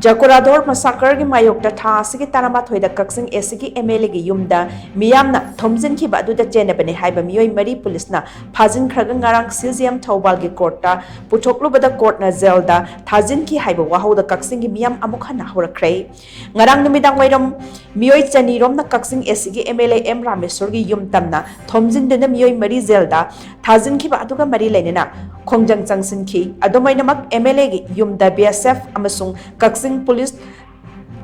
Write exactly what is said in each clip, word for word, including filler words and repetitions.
ꯖꯀꯨꯔꯥꯗꯣꯔ ꯃꯁꯥꯀꯔꯒꯤ ꯃꯥꯌꯣꯛꯇ ꯊꯥ ꯑꯁꯤꯒꯤ ꯇꯔꯥꯃꯥꯊꯣꯏꯗ ꯀꯛꯆꯤꯡ ꯑꯦꯁꯤꯒꯤ ꯑꯦꯝ ꯑꯦꯜ ꯑꯦꯒꯤ ꯌꯨꯝꯗ ꯃꯤꯌꯥꯝꯅ ꯊꯣꯝꯖꯤꯟꯈꯤꯕ ꯑꯗꯨꯗ ꯆꯦꯟꯅꯕꯅꯤ ꯍꯥꯏꯕ ꯃꯤꯑꯣꯏ ꯃꯔꯤ ꯄꯨꯂꯤꯁꯅ ꯐꯥꯖꯤꯟꯈ꯭ꯔꯒ ꯉꯔꯥꯡ ꯁꯤ ꯖꯤ ꯑꯦꯝ ꯊꯧꯕꯥꯜꯒꯤ ꯀꯣꯔꯠꯇ ꯄꯨꯊꯣꯛꯂꯨꯕꯗ ꯀꯣꯔꯠꯅ ꯖꯦꯜꯗ ꯊꯥꯖꯤꯟꯈꯤ ꯍꯥꯏꯕ ꯋꯥꯍꯧꯗ ꯀꯛꯆꯤꯡꯒꯤ ꯃꯤꯌꯥꯝ ꯑꯃꯨꯛ ꯍꯟꯅ ꯍꯧꯔꯛꯈ꯭ꯔꯦ꯫ ꯉꯔꯥꯡ ꯅꯨꯃꯤꯗꯥꯡ ꯋꯥꯏꯔꯝ ꯃꯤꯑꯣꯏ ꯆꯅꯤꯔꯣꯝꯅ ꯀꯛꯆꯤꯡ ꯑꯦꯁꯤꯒꯤ ꯑꯦꯝ ꯑꯦꯜ ꯑꯦ ꯑꯦꯝ ꯔꯥꯃꯦꯁꯣꯔꯒꯤ ꯌꯨꯝ ꯇꯝꯅ ꯊꯣꯝꯖꯤꯟꯗꯨꯅ ꯃꯤꯑꯣꯏ ꯃꯔꯤ ꯖꯦꯜꯗ ꯊꯥꯖꯤꯟꯈꯤꯕ ꯑꯗꯨꯒ ꯃꯔꯤ ꯂꯩꯅꯅ ꯈꯣꯡꯖꯪ ꯆꯪꯁꯤꯟꯈꯤ꯫ ꯑꯗꯨꯃꯥꯏꯅꯃꯛ ꯑꯦꯝ ꯑꯦꯜ ꯑꯦꯒꯤ ꯌꯨꯝꯗ ꯕꯤ ꯑꯦꯁ ꯑꯦꯐ ꯑꯃꯁꯨꯡ ꯀꯛꯆꯤꯡ ꯄꯨꯂꯤꯁ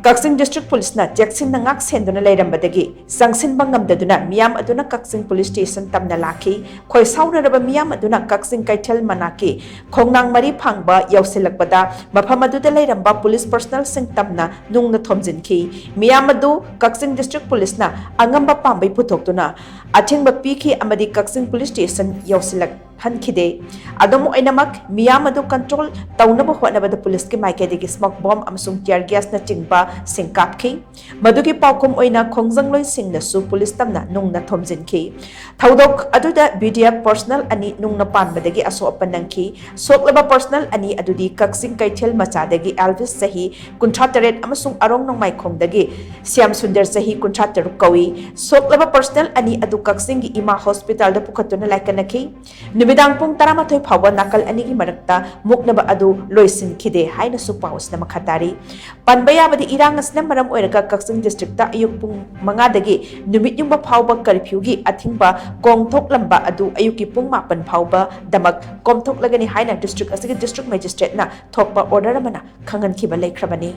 ꯀꯛꯆꯤꯡ ꯗꯤꯁꯇ꯭ꯔꯤꯛ ꯄꯨꯂꯤꯁꯅ ꯆꯦꯛꯁꯤꯟꯅ ꯉꯥꯛ ꯁꯦꯟꯗꯨꯅ ꯂꯩꯔꯝꯕꯗꯒꯤ ꯆꯪꯁꯤꯟꯕ ꯉꯝꯗꯗꯨꯅ ꯃꯤꯌꯥꯝ ꯑꯗꯨꯅ ꯀꯛꯆꯤꯡ ꯄꯨꯂꯤꯁ ꯁ꯭ꯇꯦꯁꯟ ꯇꯝꯅ ꯂꯥꯛꯈꯤ꯫ ꯈꯣꯏ ꯁꯥꯎꯅꯔꯕ ꯃꯤꯌꯥꯝ ꯑꯗꯨꯅ ꯀꯛꯆꯤꯡ ꯀꯩꯊꯦꯜ ꯃꯅꯥꯛꯀꯤ ꯈꯣꯡꯅꯥꯡ ꯃꯔꯤ ꯐꯥꯡꯕ ꯌꯧꯁꯤꯜꯂꯛꯄꯗ ꯃꯐꯝ ꯑꯗꯨꯗ ꯂꯩꯔꯝꯕ ꯄꯨꯂꯤꯁ ꯄꯔꯁꯅꯦꯜꯁꯤꯡ ꯇꯝꯅ ꯅꯨꯡꯅ ꯊꯣꯝꯖꯤꯟꯈꯤ꯫ ꯃꯤꯌꯥꯝ ꯑꯗꯨ ꯀꯛꯆꯤꯡ ꯗꯤꯁꯇ꯭ꯔꯤꯛ ꯄꯨꯂꯤꯁꯅ ꯑꯉꯝꯕ ꯄꯥꯝꯕꯩ ꯄꯨꯊꯣꯛꯇꯨꯅ ꯑꯊꯤꯡꯕ ꯄꯤꯈꯤ ꯑꯃꯗꯤ ꯀꯛꯆꯤꯡ ꯄꯨꯂꯤꯁ ꯁ꯭ꯇꯦꯁꯟ ꯌꯧꯁꯤꯜꯂꯛꯍꯟꯈꯤꯗꯦ꯫ ꯑꯗꯨꯝ ꯑꯣꯏꯅꯃꯛ, ꯃꯤꯌꯥꯝ ꯑꯗꯨ ꯀꯟꯇ꯭ꯔꯣꯜ ꯇꯧꯅꯕ ꯍꯣꯠꯅꯕꯗ ꯄꯨꯂꯤꯁꯀꯤ ꯃꯥꯏꯀꯩꯗꯒꯤ ꯁ꯭ꯃꯣꯛ ꯕꯣꯝ ꯑꯃꯁꯨꯡ ꯇꯤꯌꯔ ꯒ꯭ꯌꯥꯁꯅꯆꯤꯡꯕꯁꯤꯡ ꯀꯥꯞꯈꯤ꯫ ꯃꯗꯨꯒꯤ ꯄꯥꯎꯈꯨꯝ ꯑꯣꯏꯅ ꯈꯣꯡꯖꯪꯂꯣꯏꯁꯤꯡꯅꯁꯨ ꯄꯨꯂꯤꯁ ꯇꯝꯅ ꯅꯨꯡꯅ ꯊꯣꯝꯖꯤꯟꯈꯤ꯫ ꯊꯧꯗꯣꯛ ꯑꯗꯨꯗ ꯕꯤ ꯗꯤ ꯑꯦꯐ ꯄꯔꯁꯅꯦꯜ ꯑꯅꯤ ꯅꯨꯡꯅ ꯄꯥꯟꯕꯗꯒꯤ ꯑꯁꯣꯛ ꯑꯄꯟ ꯅꯪꯈꯤ꯫ ꯁꯣꯛꯂꯕ ꯄꯔꯁꯅꯦꯜ ꯑꯅꯤ ꯑꯗꯨꯗꯤ ꯀꯛꯆꯤꯡ ꯀꯩꯊꯦꯜ ꯃꯆꯥꯗꯒꯤ ꯑꯦꯜꯚꯤꯁ, ꯆꯍꯤ ꯀꯨꯟꯊ꯭ꯔꯥ ꯇꯔꯦꯠ, ꯑꯃꯁꯨꯡ ꯑꯔꯣꯡ ꯅꯣꯡꯃꯥꯏꯈꯣꯡꯗꯒꯤ ꯁ꯭ꯌꯥꯝ ꯁꯨꯟꯗꯔ, ꯆꯍꯤ ꯀꯨꯟꯊ꯭ꯔꯥ ꯇꯔꯨꯛ ꯀꯧꯏ꯫ ꯁꯣꯛꯂꯕ ꯄꯔꯁꯅꯦꯜ ꯑꯅꯤ ꯑꯗꯨ ꯀꯛꯆꯤꯡꯒꯤ ꯏꯃꯥ ꯍꯣꯁꯄꯤꯇꯥꯜꯗ ꯄꯨꯈꯠꯇꯨꯅ ꯂꯥꯏꯀꯠꯅꯈꯤ꯫ ꯅꯨꯃꯤꯗꯥꯡ ꯄꯨꯡ ꯇꯔꯥꯃꯥꯊꯣꯏ ꯐꯥꯎꯕ ꯅꯥꯀꯜ ꯑꯅꯤꯒꯤ ꯃꯔꯛꯇ ꯃꯨꯛꯅꯕ ꯑꯗꯨ ꯂꯣꯏꯁꯤꯟꯈꯤꯗꯦ ꯍꯥꯏꯅꯁꯨ ꯄꯥꯎ ꯑꯁꯤꯅ ꯃꯈꯥ ꯇꯥꯔꯤ꯫ ꯄꯟꯕ ꯌꯥꯕꯗꯤ, ꯏꯔꯥꯡ ꯑꯁꯤꯅ ꯃꯔꯝ ꯑꯣꯏꯔꯒ ꯀꯛꯆꯤꯡ ꯗꯤꯁꯇ꯭ꯔꯤꯛꯇ ꯑꯌꯨꯛ ꯄꯨꯡ ꯃꯉꯥꯗꯒꯤ ꯅꯨꯃꯤꯠ ꯌꯨꯡꯕ ꯐꯥꯎꯕ ꯀꯔꯐ꯭ꯌꯨꯒꯤ ꯑꯊꯤꯡꯕ ꯀꯣꯡꯊꯣꯛꯂꯝꯕ ꯑꯗꯨ ꯑꯌꯨꯛꯀꯤ ꯄꯨꯡ ꯃꯥꯄꯟ ꯐꯥꯎꯕꯗꯃꯛ ꯀꯣꯝꯊꯣꯛꯂꯒꯅꯤ ꯍꯥꯏꯅ ꯗꯤꯁꯇ꯭ꯔꯤꯛ ꯑꯁꯤꯒꯤ ꯗꯤꯁꯇ꯭ꯔꯤꯛ ꯃꯦꯖꯤꯁꯇ꯭ꯔꯦꯠꯅ ꯊꯣꯛꯄ ꯑꯣꯔꯗꯔ ꯑꯃꯅ ꯈꯪꯍꯟꯈꯤꯕ ꯂꯩꯈ꯭ꯔꯕꯅꯤ꯫